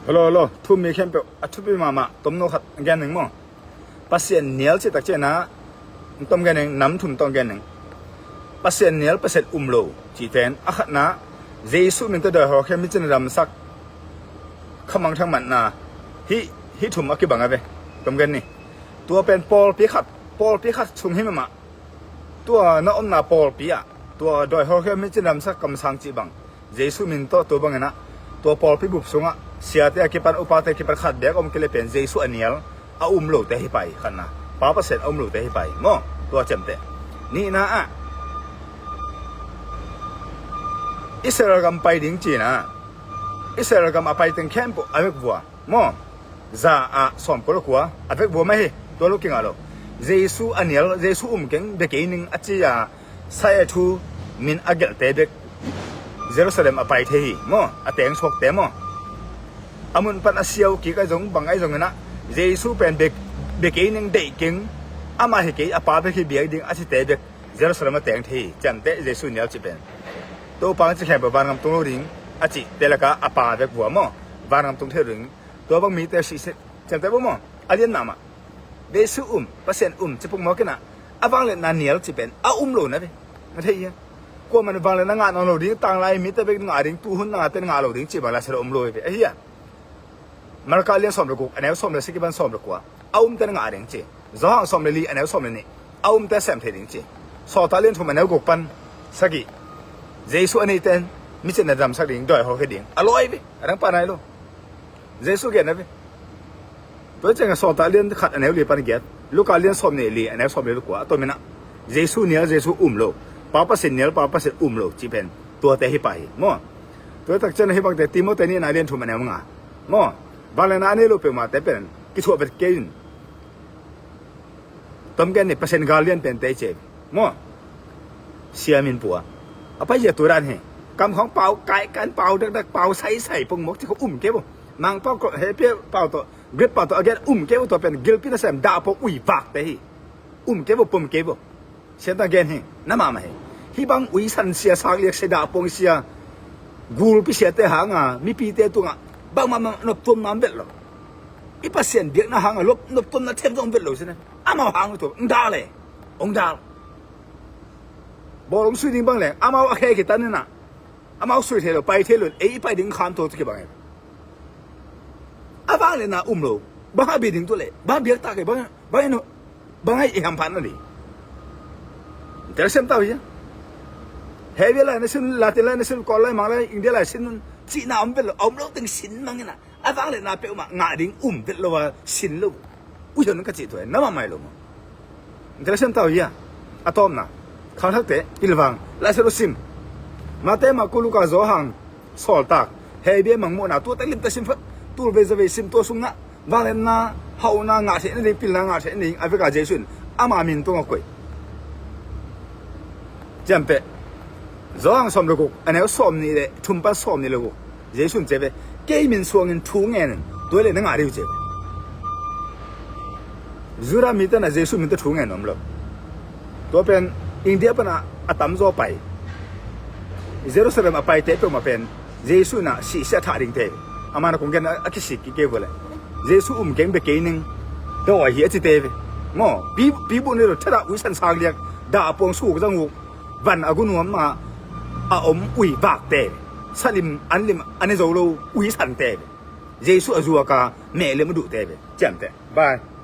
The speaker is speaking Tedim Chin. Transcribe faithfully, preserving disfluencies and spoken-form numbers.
Hello, hello. Thu mi khempeuh a thupi mahmah tomno khat gen ning maw. Pasian nial cih tak ciangin ah, tom gen ning, nam thum tawh gen ning. Pasian nial, Pasian um lo cihte in, a khatna, Jesu min tawh dawi hawlkhia, mi cina damsak, khamangthang matna, hih, hih thum a kibang a ve. Tom gen ni. Tua pen pawlpi khat, pawlpi khat sung hi mahmah. Tua na omna pawlpi ah, tua dawi hawlkhia, mi cina damsak, kamsang cih bang, Jesu min tawh tua bangin ah, tua pawlpi bup sungah siate a kipan, upate a kipan khat beek om kei leh pen Jesu a nial, a um lote hi pah hi, khatna. Pa Pasian a um lote hi pah hi maw. Tua ciamteh. Nihna ah, Israel gam pai ding cihna, Israel gam a pai teng khempeuh a vekvua maw, za ah sawmkua le kua a vekvua mah hi. Tua lo kingah lo. Jesu a nial, Jesu um keng, bia kei ning a ci-a, sai a thu min a gelhte bek Jerusalem a pai thei hi maw, a teng suakte maw. A mun pan a siau kik ahi zong, bang ahi zongin ah, Jesu pen bia, bia kei ning, deih keng, amah hi kei, a Pa bek hi biak ding a cite bek Jerusalem a teng thei hi. Ciamteh Jesu nial cih pen. Topa ci khempeuh vangam tung lo ding a cihte lakah a Pa vekvua maw, vangam tung thei lo ding. Tua bang mite sihsih, ciamteh bua maw. A lian mahmah. Jesu um, Pasian um ci pongmawk in ah, a vangliatna nial cih pen a um lo na ve. Na thei hia? Kuamah in vangliatna ngah nawn lo ding, tanglai mite bek ngah ding, tuhun nangte ngah lo ding cih bang Lai Siangtho om lo hi ve. Ahi a? Marka lian sawm le guk, a neu sawm le sagih pan sawm le kua, a umte na ngah ding ci. Johan sawm le li, a neu sawm le nih, a umte sem thei ding ci. Sawltak lian thum, a neu guk pan sagih, Jesu a neite in mi cina damsak ding, dawi hawlkhia ding. A lawi ve, a dang pan nai lo. Jesu gen a ve. Tua ciangin Sawltak lian khat, a neu li pan giat, Luka lian sawm nih li, a neu sawm li le kua, a tomin ah, Jesu nial, Jesu um lo, Pa Pasian nial, Pa Pasian um lo cih pen tuate hi pah hi maw. Tua tak ciangin hih bangte, Timoti nihna lian thum, a neu nga maw. Vangliatna a nei lo peuhmahte pen kithuah vet kei in. Tom gen ni, Pasian gal lian pente i ci maw. Siamin pua. A paizia tua dan hi. Kam khawng pau, kai kan pau, dakdak pau, saisai pongmawk ci khawng um kei bo. Mang pau ko, he pia pau tawh, Greek pau tawh a gen um kei bo, tua pen gilpi nasem, dah pong ui vakte hi. Um kei bo, pom kei bo. Siangtho gen hi, na mahmah hi. Hih bang uisan sia, sak liak sia, dah pong sia, gulpi siate hanga, mipite tungah bangmah noptuamna om vet lo. I Pasian biakna hanga nop, noptuamna thiam zong om vet lo sine. Amau hang tua, ong dal e, ong dal. Bawl ong sui ding bang leng, amau a khe kitan in ah, amau sui thei lo, pai thei lo, ei i pai ding kham to ci kibang e. A vangliatna um lo. Bang a bia ding tua leh, bang biak tak e, bang, bang ino, bang ai i hamphat na li. Tel sem tau hia. Hebia lai na sin, Latin lai na sin, Kawl lai, Mang lai, India lai sin nun, cihna om vet lo, a om lo teng sin mang in ah, a vangliatna peuhmah ngah ding um vet lo a sin lo. Uihian ka cih tua, na mahmah lo maw. Tel sem tau hia. A tawpna, khangthakte pilvang, Lai Siangtho sim. Mate, Marku, Luka, Johan, Sawltak, Hebia, Mangmuhna, tuate limte sim phot, tulvei zavei sim, tua sungah vangliatna, hauhna ngah theih nading, pilna ngah theih nading a veka Jesu in ama min tungah koih. Ciamteh. Johan sawm le guk, a neu sawm nih le thum pan sawm nih le guk. Jesu in ci ve, kei min suangin thu ngen in, tua leh na ngah ding uh ci ve. Judah mite na Jesu min tawh thu ngen om lo. Tua pen India pana a tamzaw pai, Jerusalem a paite peuhmah pen Jesu in ah sihsia thah dingte. Amah na kong gen a, a kisik kik kei vua leh, Jesu um keng, bia kei ning, dawi hi a cite ve. Maw, pi, pi buh ni lo, thadah uisan sak liak, dah a puang suk zang uk, van a gunuam ah a om ui vakte ve. Salim anlim a ne zo lo uisante ve. Jesu a zuaka mehlem a duhte ve. Ciamteh. Bye.